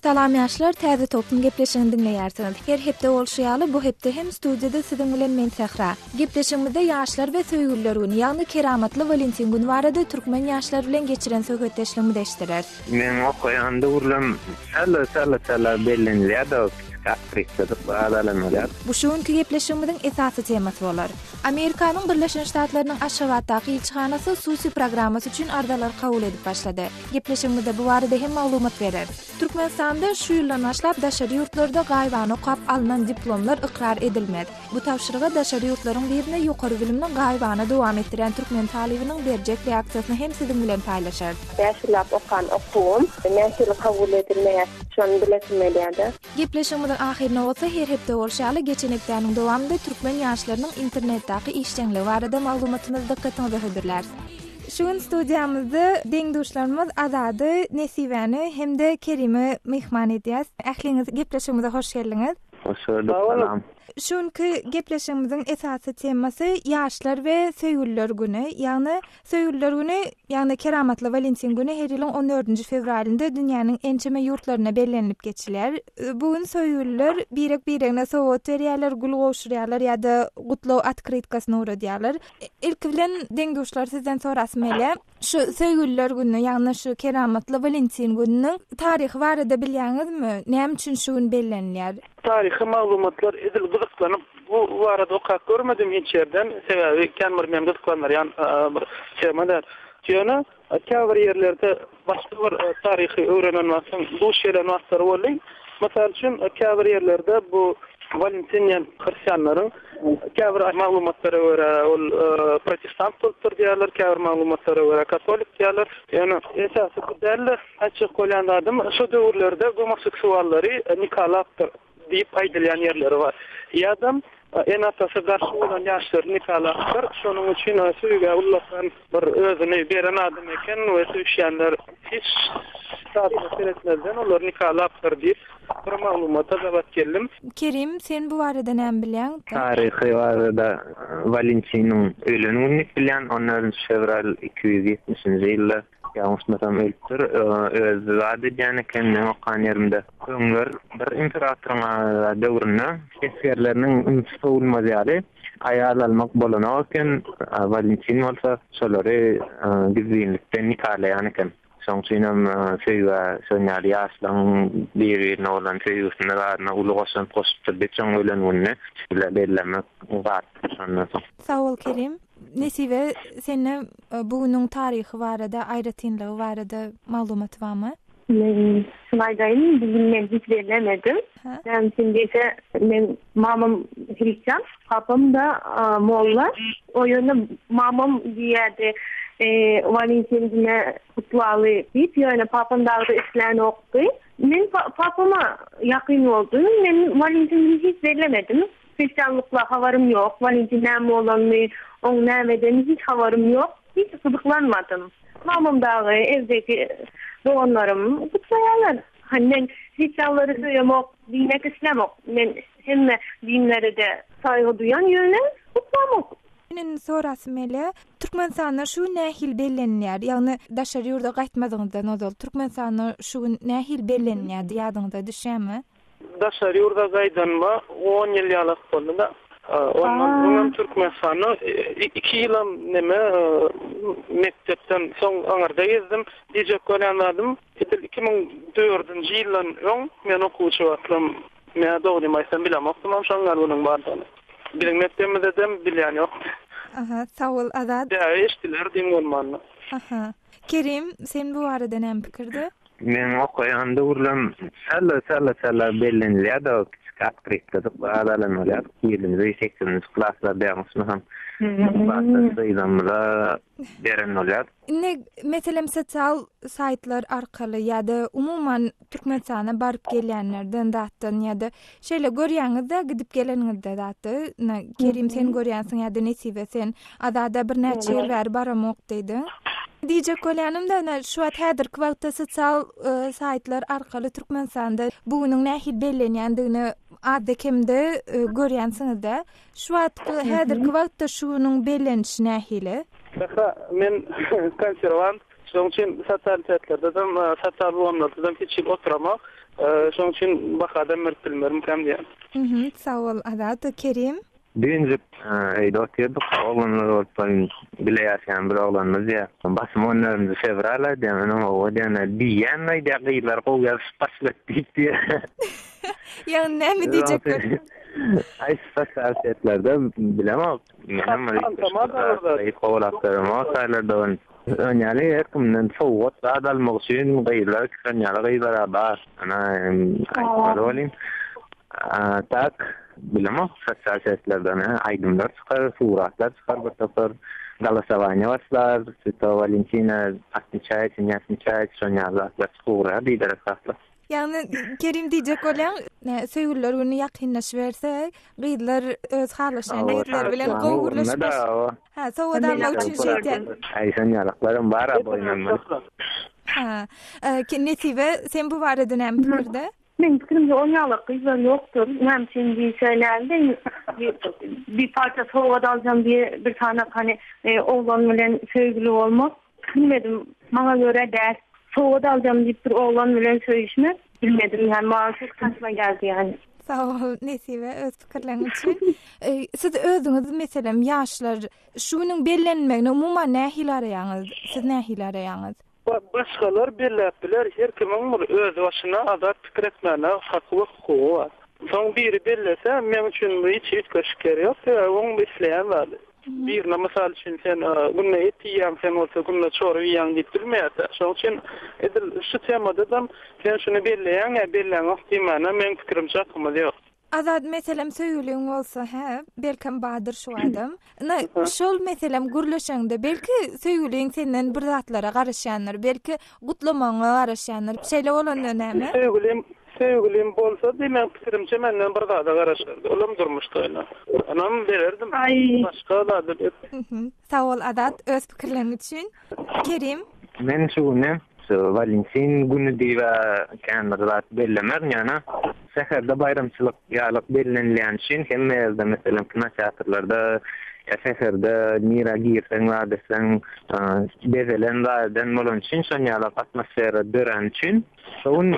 Salam ýaşlar, Täze Tolkun gepleşigini diňleýärsiňiz. Her hepde bolşy ýaly, bu hepde hem studiýada siziň bilen men Sähra. Gepleşigimizde ýaşlar we söýgüliler güni, ýagny keramatly Walentin güni barada türkmen ýaşlary bilen geçiren söhbetdeşligimizi eşitdireris. Meň okaýan döwürlem çala çala bellenilýärdi o kiçijik aktrikajyk bir az alan bolýar. Bu şu günki gepleşigimiziň esasy temasy bolar. Amerikanyň Birleşen Ştatlarynyň Aşgabatdaky ilçihanasy SUSI programmasy üçin arzalary kabul edip başlady. Gepleşigimizde bu barada hem maglumat bereris. Türkmenistanda şu ýyldan başlap daşary ýurtlarda gaýybana okap alnan diplomlar ykrar edilmez. Bu tabşyryga daşary ýurtlaryň birinde ýokary bilimini gaýybana dowam etdirýän türkmen talybynyň berjek reaksiýasyny hem siziň bilen paýlaşarys. Bäş ýyllap okan okuwym nähili kabul edilmeýär, şony bilesim gelýärdi. Gepleşigimiziň ahyrynda bolsa her hepde bolşy ýaly geçen hepdäniň dowamynda türkmen ýaşlarynyň internetdaky işjeňligi barada maglumatymyzy dykgatyňyza hödürläris. Şu gün studiýamyzda deň-duşlarymyz Azady, Nesibäni hem-de Kerimi myhman edýäs. Ähliňiz gepleşigimize hoş geldiňiz. Hoş gördük, salam. Şu günki gepleşigimiziň esasy temasy ýaşlar we söýgüliler güni, ýagny söýgüliler güni, ýagny keramatly Walentin güni her ýylyň on dördünji fewralynda dünýäniň ençeme ýurtlarynda bellenilip geçilýär. Bu gün söýgüliler birek-biregine sowgat berýärler, gül gowşurýarlar ýa-da gutlag otkrytkasyny ugradýarlar. Ilki bilen deň-duşlar sizden sorasym gelýär. Şu söýgüliler güni, ýagny şu keramatly Walentin gününiň taryhy barada bilýäňizmi? Näme üçin şu gün bellenilýär? Taryhy maglumatlar edil gyzyklanyp bu barada okap görmedim hiç ýerden, sebäbi kän bir meni gyzyklandyrýan bir tema däl. Ýöne käbir ýerlerde başga bir taryhy öwrenen wagtym duş gelen wagtlary boldy. Mysal üçin, käbir ýerlerde bu Walentin diýen hristianlaryň käbir maglumatlara görä ol protestant bolupdyr diýýärler, käbir maglumatlara görä katolik diýýärler. Ýöne esasy bu däl-de, aýtjak bolýan zadym, şo döwürlerde gomoseksuallary nikalapdyr diýip aýdylýan ýerleri bar. Ýa-da ene-atasy garşy bolan ýaşlary nikalapdyr. Şonuň üçin söýgä ullakan bir özüni beren adam eken we söýüşýänler hiç zadyna seretmezden olary nikalapdyr diýip bir maglumata gabat geldim. Kerim, sen bu barada näme bilýäň? Taryhy barada Walentiniň ölen güni diýip bilýän, on dördünji fewral 270-nji ýylda ýalňyşmasam ölüpdir. Özi zat edýän eken meň okan ýerimde. Öňler bir imperatoryň döwründe esgerleriniň ünsi sowulmaz ýaly Aýal almak bolanok eken, Walentin bolsa şolary gizlinlikde nikalaýan eken. Şoň üçinem söýgä şon ýaly ýaşlaryň bir-birine bolan söýgüsine zadyna uly goşant goşupdyr diýip şoň ölen gününi şeýle bellemek galypdyr şondan soň. Sag bol Kerim. Nesibe sende bu günüň taryhy barada aýratynlygy barada maglumat barmy? Men şuny aýdaýyn, bu gün men hiç bellemedim. Näme üçin diýse, meň mamam hristian, papam-da molla. O ýöne mamam diýýärdi, Walentin güne gutlaly diýip, ýöne papam dagy-da islänokdy. Men papama ýakyn boldum. Men Walentin güni hiç bellemedim. Hristianlykla habarym ýok. Walentin näme bolanyny, oň näme edenini hiç habarym ýok. Hiç gyzyklanmadym. Mamam dagy, evdeki doganlarym gutlaýarlar. Hany men hristianlary söýemok diýmek islämok. Men hemme dinlere-de saýgy duýan ýöne gutlamok. Men indi sorasym gelýär, Türkmenistanda şu gün nähili bellenilýär? Ýagny daşary ýurda gaýtmazyňyzdan ozal Türkmenistanda şu gün nähili bellenilýärdi ýadyňyza düşýärmi? Daşary ýurda gaýdanyma on ýyl ýalak boldy-da. Ondan öňem Türkmenistanda iki ýylam neme mekdepden soň aňyrda gezdim. Diýjek bolýan zadym, edil 2004-nji ýyldan öň men okuwçy wagtlym, men dogrymy aýtsam bilemokdymam şoň ýaly günüň bardygyny. Biziň mekdebimizdedem bilýän ýokdy. Aha, sag bol Azat. Bäri eşdiler diň bolmanda. Aha. Kerim, sen bu barada näme pikirde? Meň okaýan döwürlem çala çala çala bellenilýärdi o kiçijik otkrytkajyk bir az alan bolýardyk ýedinji sekizinji klaslarda ýalňyşmasam klasdaş gyzlarymyza beren bolýardyk. Indi meselem sosial saýtlar arkaly ýa-da umuman Türkmenistana baryp gelýänlerden zatdan ýa-da şeýle görýäňiz-de gidip geleniňizde zatda ine Kerim sen görýänsiň ýa-da Nesibe sen Azada birnäçe ýyl bäri baramok diýdiň. Diýjek bolýanym-da ine şu wagt häzirki wagtda sosial saýtlar arkaly Türkmenistanda bu günüň nähili bellenýändigini. azda-kemde görýänsiňiz-dä. Şu wagtky, häzirki wagtda şu günüň bellenişi nähili? Sähra, men konserwant. Şonuň üçin sosial setlerdedem, sosial ulgamlardadam hiç hili oturamok. Şonuň üçin bahadam berip bilmerimkäm diýýän. Sag bol Azat. Kerim? Düýnjük öýde otyrdyk, oglanlar bolup bir bile ýaşaýan bir oglanymyz diýýär. Basym on dördünji fewral aýdýar, menem hawa diýýän. Diýýän aýdýar, gyzlar gowy ýazyşyp başlady diýip diýýär. Ýagny näme diýjek bolýar? Aý sosial setlerde bilemok. Menem bir kowalap göremok saýlarda ony. Ön ýaly her kimden sowgat zat almak üçin gyzlar ön ýaly gyzlar bar. Ana aýtmaly welin. Tak bilemok sosial setlerden aýdymlar çykar, suratlar çykar bir topar. Golosowanie başlar, Swetogo Walentina otmeçaýete, ne otmeçaýete şon ýaly zatlar çykyp ugrar biderek zatlar. Ýagny Kerim diýjek bolýaň, söýgüliler güni ýakynlaşyberse, gyzlar öz halaşýan ýigitleri bilen gowy gürleşip baş. Ha, sowgat almak üçin şeýdýär. Aý, şon ýalyklaram bar-a boýnumda. Ha, Nesibe, sen bu barada näme pikirde? Meň pikirimçe on ýaly gyzlar ýokdur. Näme üçin diýse, näme bir parça sowgat aljam diýe bir sany hany oglan bilen söýgüli bolmak. Bilmedim, maňa görä däl. Sowgat aljam diýip bir oglan bilen söýüşmek, bilmedim ýani maňa çok saçma geldi ýani. Sag bol Nesibe öz pikirleriň üçin. Siz özüňiz meselem ýaşlar şu günüň bellenmegine umuman nähili garaýaňyz? Siz nähili garaýaňyz? Başgalar belläp biler, her kimiň bir öz başyna azat pikir etmäne haky we hukugy bar. Soň biri bellese meň üçin hiç üýtgeşik ýeri ýok, sebäbi oň isleýän zady. Birine mysal üçin sen günde et iýýäň, sen bolsa günde çorba iýýäň diýip bilmeýärse. Şonuň üçin edil şu temadadam sen şuny belleýäň ýa belläňok diýmäne meň pikirimçe hakymyz ýok. Azat meselem söýgüliň bolsa hä, belkem bardyr şu adam. Ine şol meselem gürleşeňde belki söýgüliň senden bir zatlara garaşýandyr, belki gutlamagyňa garaşýandyr. Şeýle bolanda näme? Söýgülim Söýgülim bolsady, meň pikirimçe menden bir zada garaşardy. Olam durmuş toýuna. Onam bererdim. Başga zada ber. Sag bol Azat öz pikirleriň üçin. Kerim. Men şu güni şu Walentin güni diýibä kän bir zat bellemerin ýöne şäherde baýramçylyk ýalyk bellenilýäni üçin hemme ýerde meselem kinoteatrlarda ýa şäherde nirä girseň zat etseň bezelen zat eden bolany üçin şon ýalak atmosfera döräni üçin Şo gün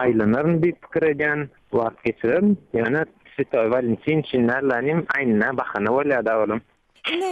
aýlanaryn diýip pikir edýän, wagt geçirerin. Ýöne Swetoý Walentin üçin däl-de, aýnynda bahana bolýar-da olam. Indi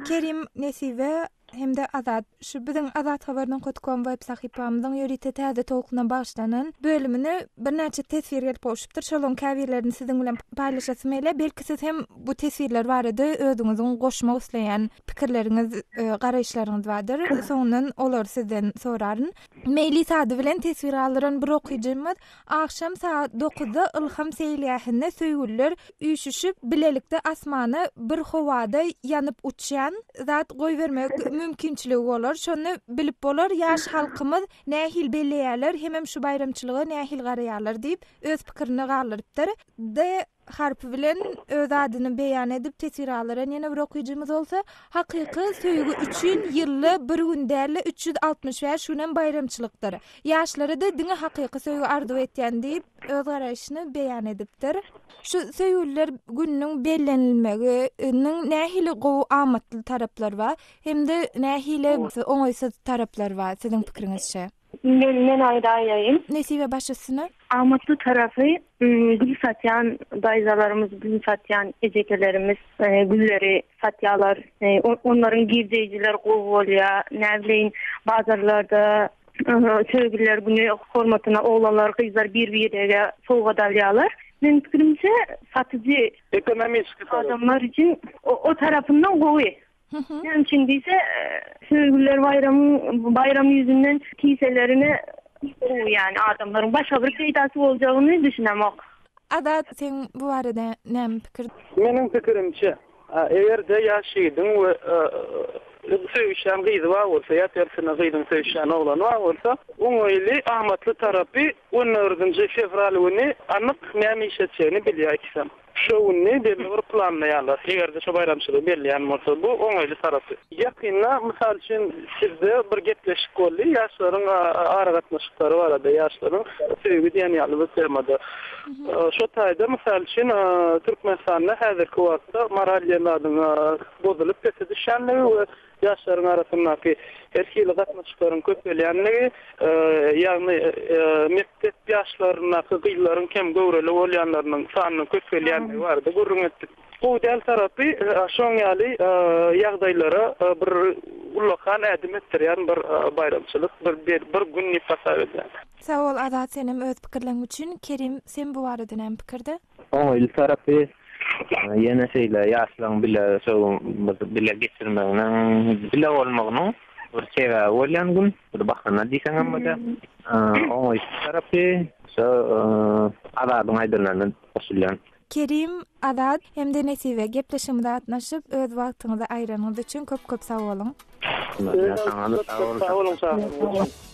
Kerim, Nesibe hem-de Azat, şu biziň Azathabar nokat kom web sahypamyzyň ýörite täze tolkuna bagyşlanan bölümine birnäçe teswir gelip gowşupdyr. Şolaryň käbirlerini siziň bilen paýlaşasym gelýär. Belki siz hem bu teswirler barada özüňiziň goşmak isleýän pikirleriňiz, garaýyşlaryňyz bardyr. Soňundan olary sizden soraryn. Meýlis ady bilen teswir galdyran bir okyjymyz, Agşam sagat dokuzda Ylham seýilgähinde söýgüliler üýşüşip, bilelikde asmana bir howada ýanyp uçýan zat goýbermek mümkinçiligi bolar. Şonda bilip bolar, ýaş halkymyz nähili belleýärler hemem şu baýramçylyga nähili garaýarlar diýip, öz pikirini galdyrypdyr. D. Harpy bilen öz adyny beýan edip teswir galdyran ýene bir okyjymyz bolsa, Hakyky söýgi üçin ýylda bir gün däl-de, 365 günem baýramçylykdyr. Ýaşlara-da diňe hakyky söýgi arzuw etýän diýip, öz garaýşyny beýan edipdir. Şu söýgüliler gününiň bellenilmeginiň nähili gowy amatly taraplary bar hem-de nähili oňaýsyz taraplary bar siziň pikiriňizçe? Men men aýdaýaýyn. Nesibe baş üstüne. Amatly tarapy gül satýan daýzalarymyz, gül satýan ejekelerimiz gülleri satýarlar. Onlaryň girdeýjileri gowy bolýar. Näbileýin bazarlarda söýgüliler güni hormatyna oglanlar, gyzlar bir-birege sowgat alýarlar. Meniň pikirimçe satyjy Ekonomiski adamlar üçin o tarapyndan gowy. Näme üçin diýse, söýgüliler baýramyň baýramy ýüzünden kiselerine gowy ýani adamlaryň başga bir peýdasy boljagyny düşünemok. Azat seň bu barada näme pikir? Meniň pikirimçe, eger-de ýaş ýigidiň we söýüşýän gyzy bar bolsa ýa tersine gyzyň söýüşýän oglany bar bolsa, oňaýly, amatly tarapy on dördünji fewral güni anyk näme iş etjegini bilýär ikisem. Şo gününi belli bir planlaýarlar. Eger-de şo baýramçylygy belleýän bolsa, bu oňaýly tarapy. Ýakynda, mysal üçin, sizde bir gepleşik boldy, ýaşlaryň aragatnaşyklary barada, ýaşlaryň söýgi diýen ýaly bir temada. Şo taýda, mysal üçin, Türkmenistanda häzirki wagtda moral diýen zadyň bozulyp pese düşýänligi we ýaşlaryň arasyndaky her hili gatnaşyklaryň köpelýänligi, ýagny mekdep ýaşlaryndaky gyzlaryň kem göwreli bolýanlarynyň sanynyň köpelýänligi barada gürrüň etdik. Gowy däl tarapy, şoň ýaly ýagdaýlara bir ullakan ädim etdirýän bir baýramçylyk, bir gün diýip hasap edýän. Sag bol Azat senem öz pikirleň üçin. Kerim sen bu barada näme pikirde? Oňaýly tarapy, ýene şeýle ýaşlaryň bile şo gün bile geçirmeginiň, bile bolmagynyň bir sebäbi bolýan gün, bir bahana diýseňem bolýar. Oňaýsyz tarapy, şo Azadyň aýdanlaryna goşulýan. Kerim, Azat hem-de Nesibe gepleşigimize gatnaşyp, öz wagtyňyzy aýyranyňyz üçin köp-köp sag boluň!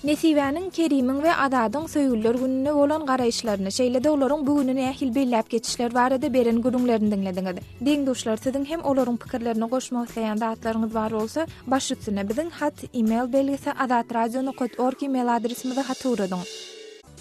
Nesibäniň, Kerimiň we Azadyň Söýgüliler gününe bolan garaýyşlaryny, şeýle-de olaryň bu güni nähili belläp geçişleri barada beren gürrüňlerini diňlediňiz. Deň-duşlar, siziň hem olaryň pikirlerine goşmak isleýän zatlaryňyz bar bolsa, baş üstüne, biziň hat, e-mail, belgisi azatradio nokat org e-mail adresimize hat ugradyň.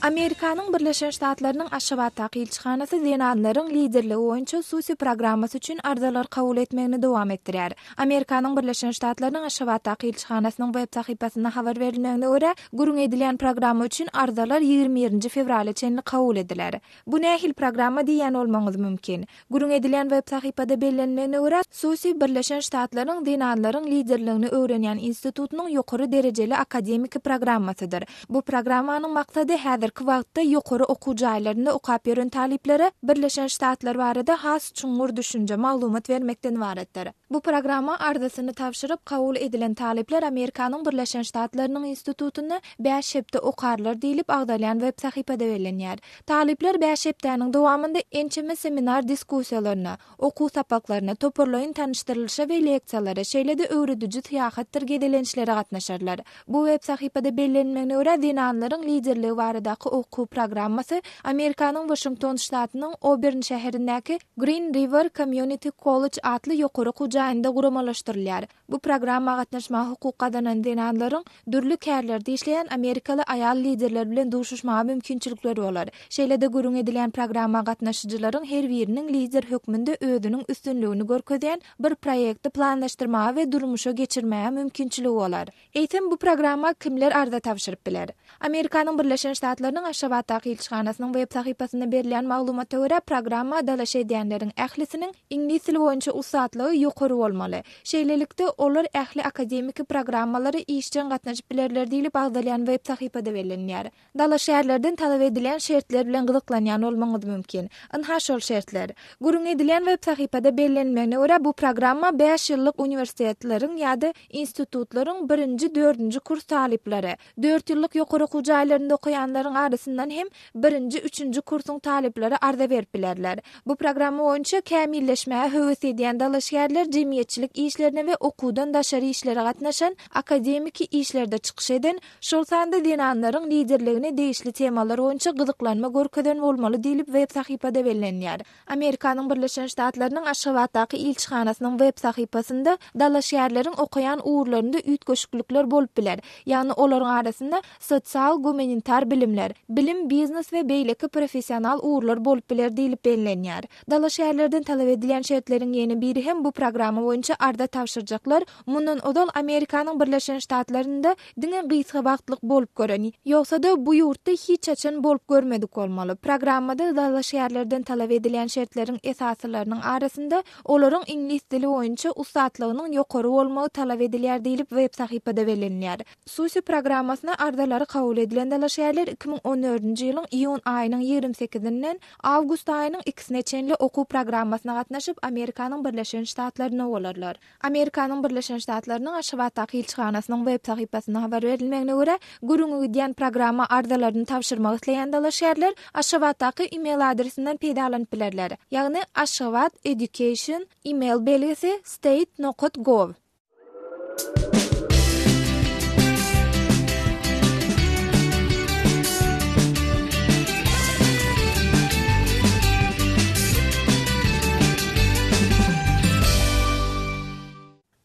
Amerikanyň Birleşen Ştatlarynyň Aşgabatdaky ilçihanasy zenanlaryň liderligi boýunça SUSI programmasy üçin arzalary kabul etmegini dowam etdirýär. Amerikanyň Birleşen Ştatlarynyň Aşgabatdaky ilçihanasynyň web sahypasynda habar berilmegine görä, gürrüňi edilýän programma üçin arzalar 21-nji fewrala çenli kabul ediler. Bu nähili programma diýýän bolmagyňyz mümkin. Gürrüň edilýän web sahypada bellenmegine görä, SUSI Birleşen Ştatlaryň zenanlaryň liderligini öwrenýän institutynyň ýokary derejeli akademiki programmasydyr. Bu programmanyň maksady häzirki wagtda ýokary okuw jaýlarynda okap ýören talyplara Birleşen Ştatlar barada has çuňňur düşünje, maglumat bermekden ybaratdyr. Bu programma arzasyny tabşyryp, kabul edilen talyplar Amerikanyň Birleşen Ştatlarynyň institutynda bäş hepde okarlar diýlip agzalýan web sahypada bellenýär. Talyplar bäş hepdäniň dowamynda ençeme seminar diskussiýalaryna, okuw sapaklaryna, toparlaýyn tanyşdyrylyşa we leksiýalara, şeýle-de öwrediji syýahatdyr gezelençlere gatnaşarlar. Bu web sahypada bellenilmegine görä, zenanlaryň liderligi baradaky okuw programmasy Amerikanyň Waşington ştatynyň Obern şäherindäki Green River Community College atly ýokary okuw jaýynda guramalaşdyrylýar. Bu programma gatnaşmaga hukuk gazanan zenanlaryň dürli kärlerde işleýän amerikaly aýal liderler bilen duşuşmaga mümkinçilikleri bolar. Şeýle-de gürrüň edilýän programma gatnaşyjylaryň her biriniň lider hökmünde özüniň üstünligini görkezýän bir proýekti planlaşdyrmaga we durmuşa geçirmäge mümkinçiligi bolar. Eýsem, bu programma kimler arza tabşyryp biler? Amerikanyň Birleşen Ştatlarynyň Aşgabatdaky ilçihanasynyň web sahypasynda berilýän maglumata görä, programma dalaş edýänleriň ählisiniň iňlis dili boýunça ussatlygy ýokary bolmaly. Şeýlelikde, olar ähli akademiki programmalara işjeň gatnaşyp bilerler diýlip agzalýan web sahypada bellenilýär. Dalaşgärlerden talap edilýän şertler bilen gyzyklanýan bolmagyňyz mümkin. Ynha şol şertler. Gürrüň edilýän web sahypada bellenilmegine görä, bu programma bäş ýyllyk uniwersitetleriň ýa-da institutlaryň birinji, dördünji kurs talyplary, dört ýyllyk ýokary okuw jaýlarynda okaýanlaryň arasyndan hem birinji, üçünji kursuň talyplary arza berip bilerler. Bu programma boýunça kämilleşmäge höwes edýän dalaşgärler jemgyýetçilik işlerine we okuwdan daşary işlere gatnaşan, akademiki işlerde çykyş eden, şol sanda zenanlaryň liderligine degişli temalar boýunça gyzyklanma görkezen bolmaly diýlip web sahypada bellenýär. Amerikanyň Birleşen Ştatlarynyň Aşgabatdaky ilçihanasynyň web sahypasynda dalaşgärleriň okaýan ugurlarynda üýtgeşiklikler bolup biler, ýagny olaryň arasynda sosial-gumanitar bilimler, bilim, biznes we beýleki professional ugurlar bolup biler diýlip bellenýär. Dalaşgärlerden talap edilýän şertleriň ýene biri hem bu programma boýunça arza tabşyrjaklar mundan ozal Amerikanyň Birleşen Ştatlarynda diňe gysga wagtlyk bolup gören, ýogsa-da bu ýurtda hiç haçan bolup görmedik bolmaly. Programmada dalaşgärlerden talap edilýän şertleriň esasylarynyň arasynda olaryň iňlis dili boýunça ussatlygynyň ýokary bolmagy talap edilýär diýlip web sahypada bellenilýär. SUSI programmasyna arzalary kabul edilen dalaşgärler 2014-nji ýylyň iýun aýynyň 28-inden awgust aýynyň ikisine çenli okuw programmasyna gatnaşyp Amerikanyň Birleşen Ştatlarynda bolarlar. Amerikanyň Birleşen Ştatlarynyň Aşgabatdaky ilçihanasynyň web sahypasynda habar berilmegine görä, gürrüňi gidýän programma arzalaryny tabşyrmak isleýän dalaşgärler Aşgabatdaky e-mail adresinden peýdalanyp bilerler, ýagny ashgabat education e-mail belgisi state nokat gov.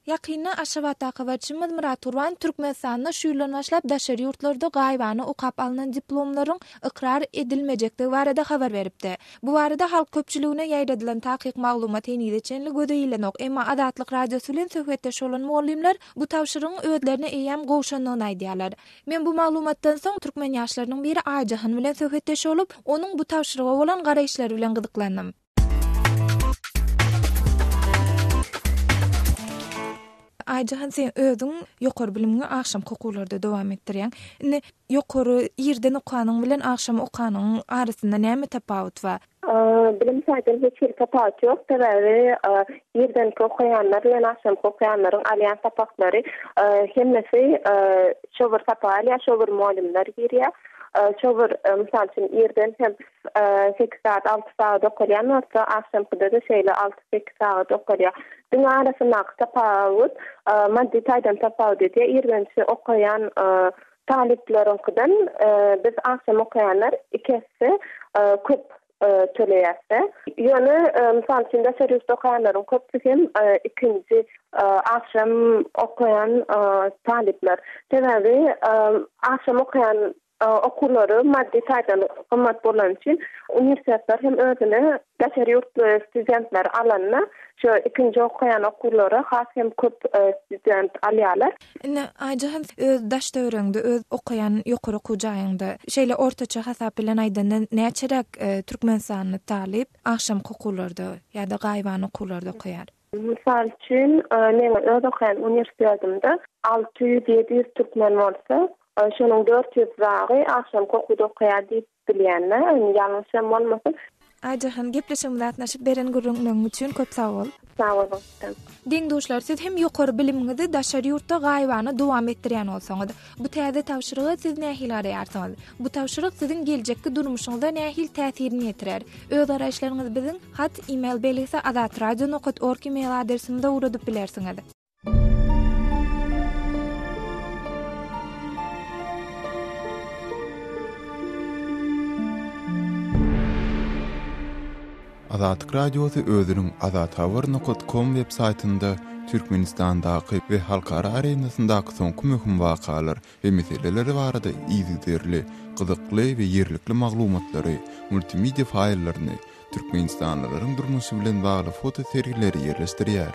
Ýakynda Aşgabatdaky habarçymyz Myrat Gurban Türkmenistanda şu ýyldan başlap daşary ýurtlarda gaýybana okap alnan diplomlaryň ykrar edilmejekdigi barada habar beripdi. Bu barada halk köpçüligine ýaýradylan takyk maglumat henize çenli göze ilenok, emma Azatlyk Radiosy bilen söhbetdeş bolan mugallymlar bu tabşyrygyň özlerine eýýäm gowşandygyny aýdýarlar. Men bu maglumatdan soň türkmen ýaşlarynyň biri Aýjahan bilen söhbetdeş bolup, onuň bu tabşyryga bolan garaýyşlary bilen gyzyklandym. Aýjahan sen özüň ýokary bilimiňi agşamky okuwlarda dowam etdirýäň. Indi ýokary irden okanyň bilen agşam okanyň arasynda näme tapawut bar? Bilim taýdan hiç hili tapawut ýok. Sebäbi irdenki okaýanlar bilen agşamky okaýanlaryň alýan sapaklary hemmesi şo bir sapak alýar, şo bir mugallymlar girýär. Şo bir mysal üçin irden hem sekiz sagat, alty sagat okalýan bolsa, agşamkyda-da şeýle alty-sekiz sagat okalýar. Diňe arasyndaky tapawut maddy taýdan tapawut edýär. Irdençi okaýan talyplaryňkydan biz agşam okaýanlar iki esse köp töleýäs-de. Ýöne, mysal üçin, daşary ýurtda okaýanlaryň köpüsi hem ikinji agşam okaýan talyplar. Sebäbi agşam okaýan Okuwlary maddy taýdan gymmat bolany üçin uniwersitetler hem özüne daşary ýurtly studentleri alanda şu ikinji okaýan okuwlara has hem köp student alýarlar. Indi Aýjahan öz daş-töweregiňde öz okaýan ýokary okuw jaýyňda şeýle ortaça hasap bilen aýdanda näçeräk türkmenistanly talyp agşamky okuwlarda ýa-da gaýybana okuwlarda okaýar? Mysal üçin, meň öz okaýan uniwersitetimde 600, 700 türkmen bolsa, şonuň 400 dagy agşamky okuwda okaýar diýip bilýän-dä, indi ýalňyş hem bolmasyn. Aýjahan, gepleşigimize gatnaşyp beren gürrüňleriň üçin köp sag bol. Sag boluň sizem. Deň-duşlar, siz hem ýokary bilimiňizi daşary ýurtda gaýybana dowam etdirýän bolsaňyz, bu täze tabşyryga siz nähili garaýarsyňyz? Bu tabşyryk siziň geljekki durmuşyňyza nähili täsirini ýetirer? Öz garaýyşlaryňyzy biziň hat email belgisi azatradio nokat org email adresimize ugradyp bilersiňiz. Azatlyk Radiosy özüniň azathabar nokat kom web saýtynda Türkmenistandaky we halkara arenasyndaky soňky möhüm wakalar we meseleler barada yzygiderli, gyzykly we ýerlikli maglumatlary, multimedia faýllaryny, türkmenistanlylaryň durmuşy bilen bagly foto sergileri ýerleşdirýär.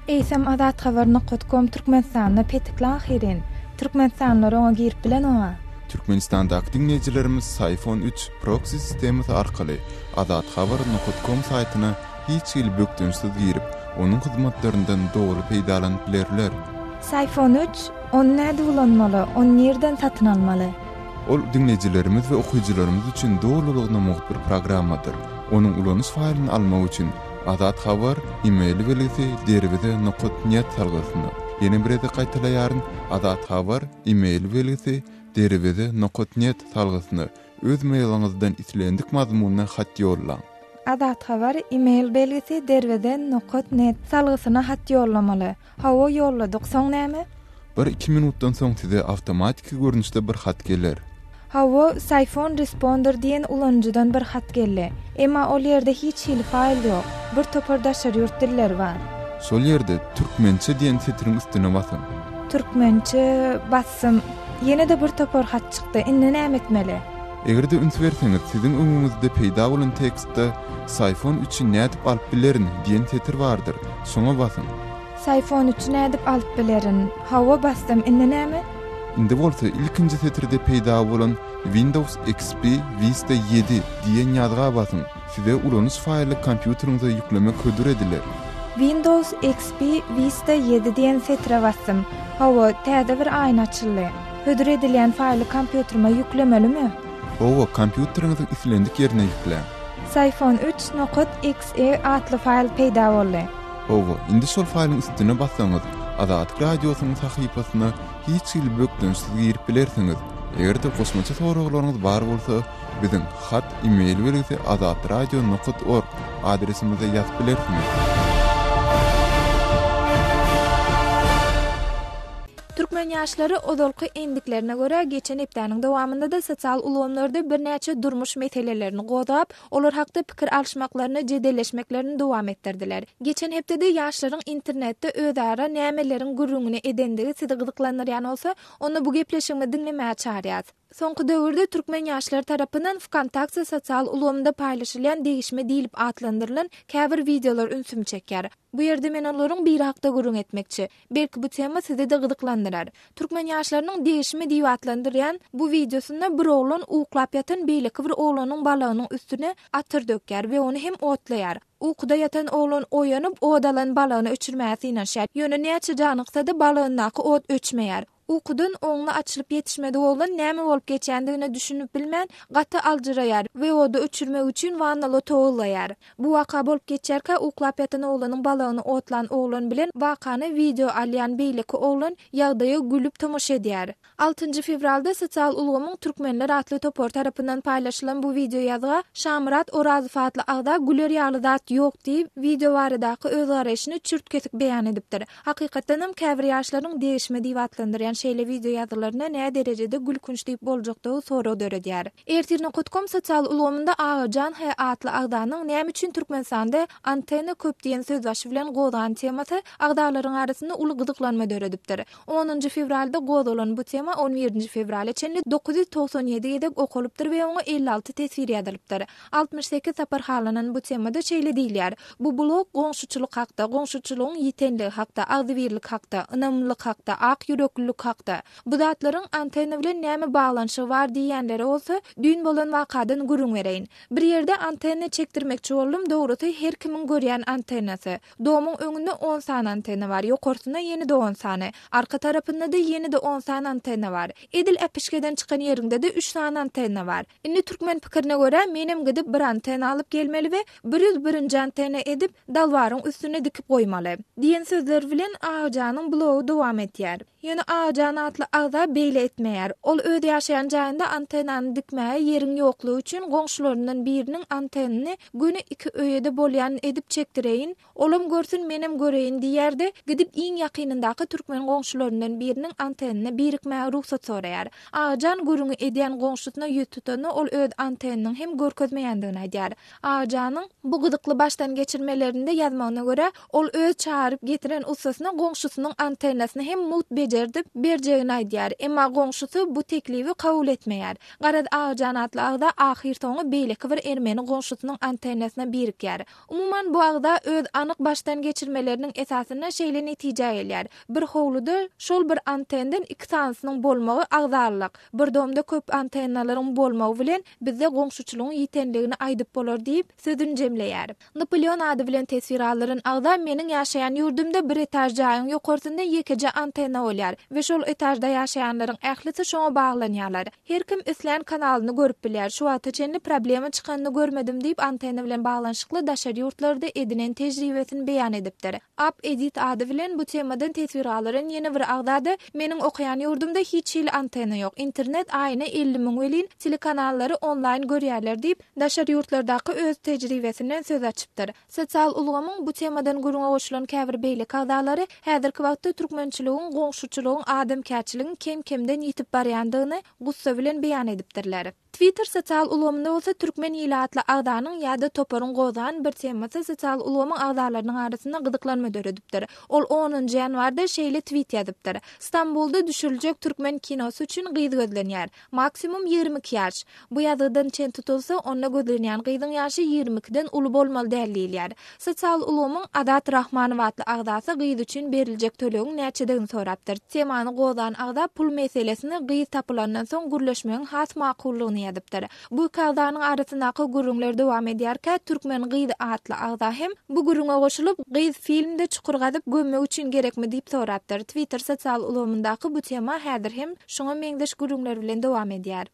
Eýsem Azathabar nokat kom Türkmenistanda petikli ahyryn. Türkmenistanlylar oňa girip bilenoga. Türkmenistandaky diňleýjilerimiz Syfon üç proksi sistemasy arkaly Azathabar nokat kom saýtyna hiç hili bökdençsiz girip, onuň hyzmatlaryndan doly peýdalanyp bilerler. Syfon üç, ony nädip ulanmaly, ony nirden satyn almaly? Ol diňleýjilerimiz we okyjylarymyz üçin dolulygyna mugt bir programmadyr. Onuň ulanyş faýlyny almak üçin Azat Habar e-mail belgisi derweze nokat net salgysyna, ýene bir gezek gaýtalaýaryn, Azat Habar e-mail belgisi derweze nokat net salgysyna öz mailiňizden islendik mazmunda hat ýollaň. Azat Habar e-mail belgisi derweze nokat net salgysyna hat ýollamaly. Hawa ýolladyk, soň näme? Bir-iki minutdan soň size awtomatiki görnüşde bir hat geler. Hawa, Syphon Responder diýen ulanyjydan bir hat geldi. Emma ol ýerde hiç hili faýl ýok. Bir topar daşary ýurt dilleri bar. Şol ýerde Türkmençe diýen setiriň üstüne basyň. Türkmençe basdym. Ýene-de bir topar hat çykdy. Indi näme etmeli? Eger-de üns berseňiz, siziň öňüňizde peýda bolan tekstde Syphon üçi nädip alyp bilerin diýen setir bardyr. Şoňa basyň. Syphon üçi nädip alyp bilerin? Hawa, basdym. Indi näme? Indi bolsa ilkinji setirde peýda bolan Windows XP Vista ýedi diýen ýazga basyň. Size ulanyş faýly kompýuteriňize ýüklemek hödür ediler. Windows XP Vista ýedi diýen setire basdym. Hawa, täze bir aýna açyldy. Hödür edilýän faýly kompýuterime ýüklemelimi? Hawa, kompýuteriňiziň islendik ýerine ýükläň. Syphon üç nokat XE atly faýl peýda boldy. Hawa, indi şol faýlyň üstüne bassaňyz, Azatlyk Radiosynyň sahypasyna hiç hili bökdençsiz girip bilersiňiz. Eger-de goşmaça soraglaryňyz bar bolsa, biziň hat e-mail belgisi azatradio nokat org adresimize ýazyp bilersiňiz. Türkmen ýaşlary ozalky endiklerine görä, geçen hepdäniň dowamynda-da sosial ulgamlarda birnäçe durmuş meselelerini gozgap, olar hakda pikir alyşmaklaryny, jedelleşmeklerini dowam etdirdiler. Geçen hepdede ýaşlaryň internetde özara nämeleriň gürrüňini edendigi sizi gyzyklandyrýan bolsa, onda bu gepleşigimizi diňlemäge çagyrýas. Soňky döwürde türkmen ýaşlary tarapyndan Wkontakte sosial ulgamynda paýlaşylýan degişme diýlip atlandyrylan käbir wideolar ünsümi çekýär. Bu ýerde men olaryň biri hakda gürrüň etmekçi. Belki bu tema sizi-de gyzyklandyrar. Türkmen ýaşlarynyň degişme diýip atlandyrýan bu wideosynda bir oglan uklap ýatan beýleki bir oglanyň balagynyň üstüne atyr dökýär we ony hem otlaýar. Ukuda ýatan oglan oýanyp, ot alan balagyny öçürmäge synanyşýar. Ýöne näçe janyksa-da balagyndaky ot öçmeýär. Ukudan oňly açylyp ýetişmedik oglan näme bolup geçýändigine düşünip bilmän, gaty aljyraýar we ody öçürmek üçin wannaly towuzlaýar. Bu waka bolup geçýärkä uklap ýatan oglanyň balagyny otlan oglan bilen wakany wideo alýan beýleki oglan ýagdaýa gülüp tomaşa edýär. Altynjy fewralda sosial ulgamyň Türkmenler atly topary tarapyndan paýlaşylan bu wideo ýazga Şamyrat Orazow atly agza güler ýaly zat ýok diýip, wideo baradaky öz garaýşyny çürt-kesik beýan edipdir. Hakykatdanam käbir ýaşlaryň degişme diýip atlandyrýan şeýle wideo ýazgylaryna nä derejede gülkünç diýip boljakdygy sorag döredýär. Ertir nokat kom sosial ulgamynda Agajan H atly agzanyň Näme üçin Türkmenistanda antenna köp diýen sözbaşy bilen gozgan temasy agzalaryň arasynda uly gyzyklanma döredipdir. Onunjy fewralda gozgalan bu tema on birinji fewrala çenli 997 gezek okalypdyr we oňa 56 teswir ýazylypdyr. 68 sapar halanan bu temada şeýle diýilýär, Bu blog goňşuçylyk hakda, goňşuçylygyň ýitenligi hakda, agzybirlik hakda, ynamlylyk hakda, ak ýüreklilik hakda. Bu zatlaryň antenna bilen näme baglanyşygy bar diýýänlere bolsa, düýn bolan wakadan gürrüň bereýin. Bir ýerde antenna çekdirmekçi boldum, dogrusy her kimiň görýän antennasy. Domyň öňünde on sany antenna bar, ýokarsynda ýene-de on sany. Arka tarapynda-da ýene-de on sany antenna bar. Edil äpişgeden çykan ýeriňde-de üç sany antenna bar. Indi türkmen pikirine görä, menem gidip bir antenna alyp gelmeli we 101-nji antenna edip, dalbaryň üstüne dikip goýmaly. Diýen sözler bilen Agajanyň blogy dowam etýär. Ýöne Agajan atly agza beýle etmeýär. Ol öz ýaşaýan jaýynda antennany dikmäge ýeriň ýoklugy üçin goňşularyndan biriniň antennini göni iki öýe-de bolýan edip çekdireýin, olam görsün menem göreýin diýýär-de, gidip iň ýakynyndaky türkmen goňşularyndan biriniň antennine birikmäge rugsat soraýar. Agajan gürrüňi edýän goňşusyna ýüz tutanda ol öz antenniniň hem görkezmeýändigini aýdýar. Agajanyň bu gyzykly başdan geçirmelerinde ýazmagyna görä, Ol öz çagyryp getiren ussasyna goňşusynyň antennasyny hem mugt bejerdip berjegini aýdýar. Emma goňşusy bu teklibi kabul etmeýär. Garaz Agajan atly agza ahyrsoňy beýleki bir ermeni goňşusynyň antennasyna birikýär. Umuman bu agza öz anyk başdan geçirmeleriniň esasynda şeýle netijä gelýär, bir howluda şol bir antenden iki sanysynyň bolmagy agzalyk, bir domda köp antennalaryň bolmagy bilen bizde goňşuçylygyň ýitenligini aýdyp bolar diýip, sözüni jemleýär. Napoleon ady bilen teswir aldyran agza meniň ýaşaýan ýurdumda bir etaž jaýyň ýokarsynda ýekeje antenna bolýar we şol etažda ýaşaýanlaryň ählisi şoňa baglanýarlar. Her kim islän kanalyny görüp bilýär. Şu wagta çenli problema çykanyny görmedim diýip antenna bilen baglanyşykly daşary ýurtlarda edinen tejribesini beýan edipdir. Up Edit ady bilen bu temadan teswir galdyran ýene bir agza-da meniň okaýan ýurdumda hiç hili antenna ýok. Internet aýyna 50 müň welin telekanallary onlaýn görýärler diýip, daşary ýurtlardaky öz tejribesinden söz açypdyr. Sosial ulgamyň bu temadan gürrüňe goşulan käbir beýleki agzalary häzirki wagtda türkmençiligiň, goňşuçylygyň, adamkärçiligiň kem-kemden ýitip barýandygyny gussa bilen beýan edipdirler. Twitter sosial ulgamynda bolsa Türkmen ili atly agzanyň ýa-da toparyň gozgan bir temasy sosial ulgamyň agzalarynyň arasynda gyzyklanma döredipdir. Ol onunjy ýanwarda şeýle twit ýazypdyr, Stambulda düşüriljek türkmen kinosy üçin gyz gözlenýär. Maksimum 22 ýaş. Bu ýazgydan çen tutulsa, onda gözlenýän gyzyň ýaşy 22-den uly bolmaly däl diýilýär. Sosial ulgamyň Azat Rahmanow atly agzasy gyz üçin beriljek tölegiň näçedigini sorapdyr. Temany gozgan agza pul meselesini gyz tapylandan soň gürleşmegiň has makullygyny ýazypdyr. Bu iki agzanyň arasyndaky gürrüňler dowam edýärkä, Türkmen gyzy atly agza hem bu gürrüňe goşulyp, Gyz filmde çukur gazyp gömmek üçin gerekmi diýip sorapdyr. Twitter sosial ulgamyndaky bu tema häzir hem şuňa meňzeş gürrüňler bilen dowam edýär.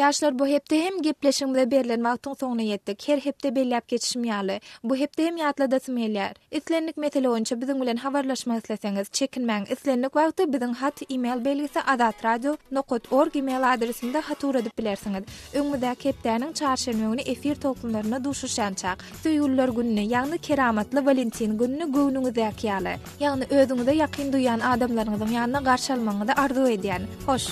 Ýaşlar bu hepde hem gepleşigimize berlen wagtyň soňuna ýetdik. Her hepde belläp geçişim ýaly, bu hepde hem ýatladasym gelýär. Islendik mesele boýunça biziň bilen habarlaşmak isleseňiz, çekinmäň, islendik wagtda biziň hat e-mail belgisi azatradio nokat org e-mail adresimize hat ugradyp bilersiňiz. Öňümizdäki hepdäniň çarşenbe güni efir tolkunlarynda duşuşýançak, Söýgüliler gününi, ýagny keramatly Walentin gününi göwnüňizdäki ýaly, ýagny özüňize ýakyn duýýan adamlaryňyzyň ýanynda garşy almagyňyzy arzuw edýän. Hoş!